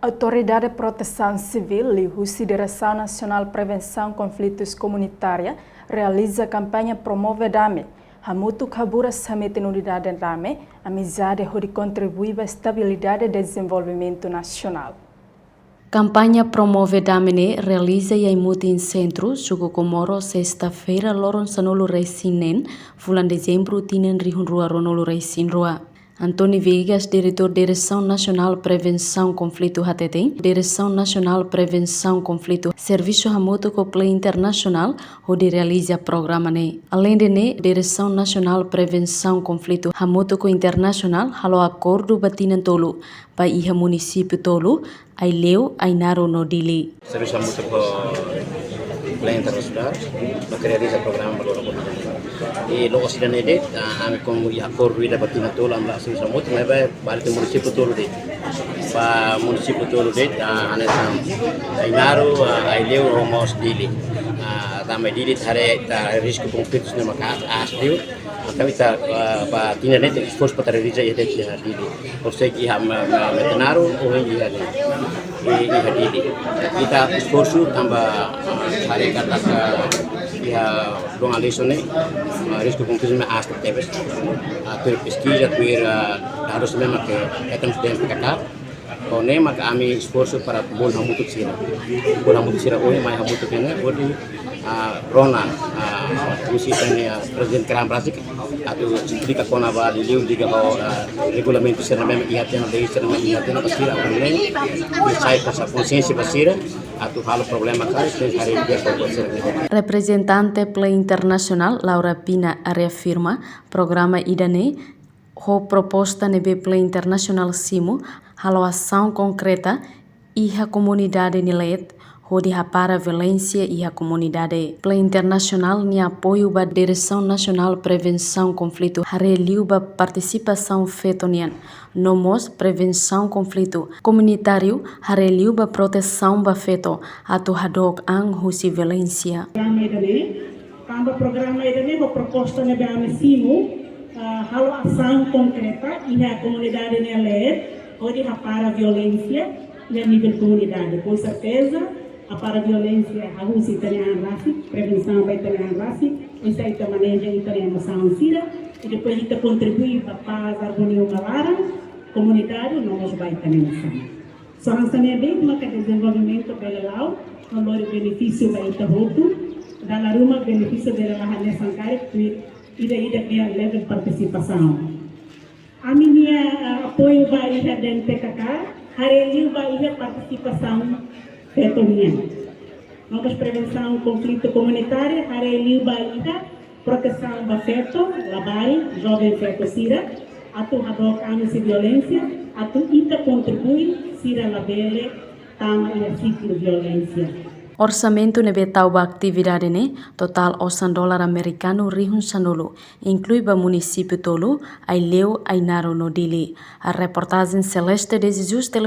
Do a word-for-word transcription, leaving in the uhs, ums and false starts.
Autoridade Protesaun Sivíl liuhusi Diresaun Nasionál Prevensaun Konflitus Komunitária realiza kampaña Promove Dame, hamutuk haburas hametin unidade dame, amizade hodi kontribui ba estabilidade dezenvolvimentu nasionál. Kampaña Promove Dame ne'e realiza iha Aimutin Sentru, Suku Comoro, sesta-feira, loron sanulu-resin-neen, fulan Dezembru, tinan rihun rua ruanulu-resin-rua. António Viegas, Diretór Diresaun Nasionál Prevensaun Konflitu hateten, Diresaun Nasionál Prevensaun Konflitu servisu hamutuk ho Plan Internasionál hodi realiza programa ne'e. Aleinde ne'e, Diresaun Nasionál Prevensaun Konflitu hamutuk ho internasionál halo akordu ba tinan tolu, ba iha munisípiu tolu, Aileu, Ainaro no Dili. Servisu hamutuk ho Plan Internasionál, ba realiza programa ba loro. I loos ida-ne'e de'it, ah, ami komu iha akordu ida ba tinan tolu, ami la servisu hamutuk, maibé ba iha munisípiu tolu de'it. Ba munisípiu tolu de'it, ah, hanesan Ainaro, ah, Aileu, no mós Dili. Ah, tanba Dili ita haree, ita risku konflitus ne'e maka aas liu. Entaun ita, ah, ba tinan ne'e ita esforsu para realiza iha de'it iha Dili. Konsege iha Ma-, Ma-, Metanaro, ohin iha ne'e. I, iha Dili. Ita esforsu tanba, ah, haree katak iha Dom Aleixo ne'e, ah, risku konflitus ne'e aas tebes. Ah, tuir peskiza, tuir, ah, dadus ne'ebé mak hetan husi D N P K K. Ho ne'e maka ami esforsu para bolu hamutuk sira. Bolu hamutuk sira ohin mai hamutuk iha ne'e, hodi, ah, rona, ah, husi ita-nia, ah, prezidente Krahan rasik, atu esplika kona-ba liuliu liga ho, ah, regulamentu sira ne'ebé iha tiha ona, lei sira ne'ebé iha tiha ona, ba sira atu ne'e, i sai pasa konsiénsia ba sira, atu halo problema ka, se hari dia kau sira. Reprezentante Plan Internasionál Laura Pina reafirma, programa ida-ne'e ho proposta ne'ebé Plan Internasionál simu, halo asaun konkreta iha komunidade nia leet, hodi hapara violénsia iha komunidade. Plan Internasionál nia apoiu ba Diresaun Nasionál Prevensaun Konflitu haree liu ba partisipasaun feto nian, no mós prevensaun konflitu komunitáriu haree liu ba protesaun ba feto, atu hadook an husi violénsia. Tanba programa ida-ne'e ho proposta ne'ebé ami simu, ah, halo asaun konkreta iha komunidade nia leet, hodi hapara violénsia iha nivel komunidade. Com certeza, hapara violénsia hahú husi ita-nia an rasik, prevensaun ba ita-nia an rasik, oinsá ita maneja ita-nia emosaun sira, i depois ita kontribui ba pás, armonia, uma laran, komunidade, no mós ba ita-nia nasaun. Só hanesan ne'e de'it maka dezenvolvimentu bele la'o, no lori benefísiu ba ita hotu, dala ruma benefísiu bele la hanesan karik tuir ida-idak nia level partisipasaun. Ami-nia, ah, apoiu ba iha D N P K K, haree liu ba iha partisipasaun feto nian. No mós prevensaun konflitu komunitáriu, haree liu ba iha protesaun ba feto, labarik, joven feto sira, atu hadook an husi violénsia, atu ita kontribui sira labele tama iha siklu violénsia. Orsamentu ne'ebé tau ba atividade ne'e totál osan dolar amerikanu rihun sanulu, inklui ba munisípiu tolu, Aileu, Ainaro no Dili. Reportajen Celeste de Jesus, Televisão